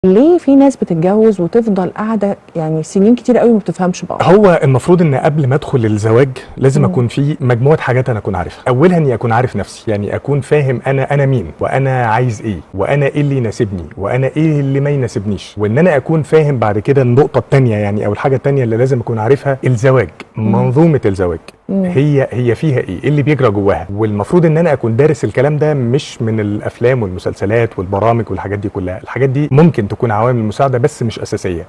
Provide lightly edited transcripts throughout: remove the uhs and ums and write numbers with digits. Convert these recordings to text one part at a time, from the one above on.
ليه في ناس بتتجوز وتفضل قاعدة يعني سنين كتير قوي ما بتفهمش بعض؟ هو المفروض ان قبل ما ادخل الزواج لازم اكون في مجموعة حاجات انا اكون عارفها. اولها اني اكون عارف نفسي، يعني اكون فاهم انا مين، وانا عايز ايه، وانا ايه اللي يناسبني، وانا ايه اللي ما يناسبنيش. وان انا اكون فاهم بعد كده النقطة الثانية، يعني او الحاجة الثانية اللي لازم اكون عارفها، الزواج، منظومة الزواج هي فيها ايه، اللي بيجرى جواها. والمفروض ان انا اكون دارس الكلام ده مش من الافلام والمسلسلات والبرامج والحاجات دي كلها. الحاجات دي ممكن تكون عوامل مساعدة بس مش اساسية.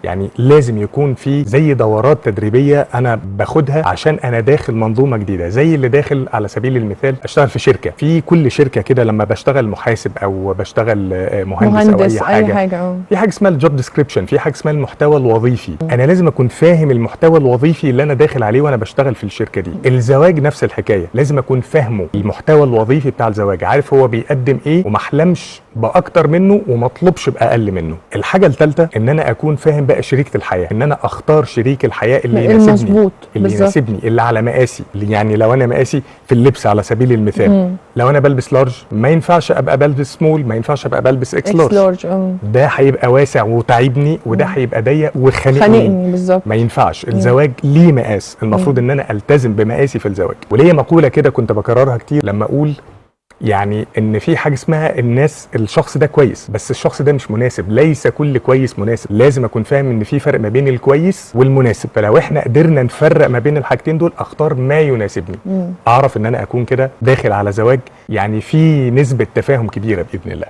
يعني لازم يكون في زي دورات تدريبية انا باخدها عشان انا داخل منظومة جديدة. زي اللي داخل على سبيل المثال اشتغل في شركة، في كل شركة كده لما بشتغل محاسب او بشتغل مهندس او اي حاجة، في حاجة اسمها ال job description، في حاجة اسمها المحتوى الوظيفي. انا لازم اكون فاهم المحتوى الوظيفي اللي انا داخل عليه وانا بشتغل في الشركة دي. الزواج نفس الحكاية، لازم اكون فاهمه المحتوى الوظيفي بتاع الزواج، عارف هو بيقدم ايه وما احلمش باكتر منه وما اطلبش باقل منه. الحاجة الثالثة ان انا اكون فاهم بقى شريكه الحياة، ان انا اختار شريك الحياة اللي يناسبني، اللي يناسبني، اللي على مقاسي. يعني لو انا مقاسي في اللبس على سبيل المثال، لو انا بلبس large ما ينفعش ابقى بلبس small، ما ينفعش ابقى بلبس X large. ده هيبقى واسع وتعبني، وده هيبقى ضيق وخانقني. بالظبط، ما ينفعش. الزواج ليه مقاس، المفروض ان انا التزم بمقاسي في الزواج. وليا مقولة كده كنت بكررها كتير لما اقول يعني ان في حاجة اسمها الناس، الشخص ده كويس بس الشخص ده مش مناسب. ليس كل كويس مناسب، لازم اكون فاهم ان في فرق ما بين الكويس والمناسب. فلو احنا قدرنا نفرق ما بين الحاجتين دول، اختار ما يناسبني، اعرف ان انا اكون كده داخل على زواج يعني في نسبه تفاهم كبيرة باذن الله.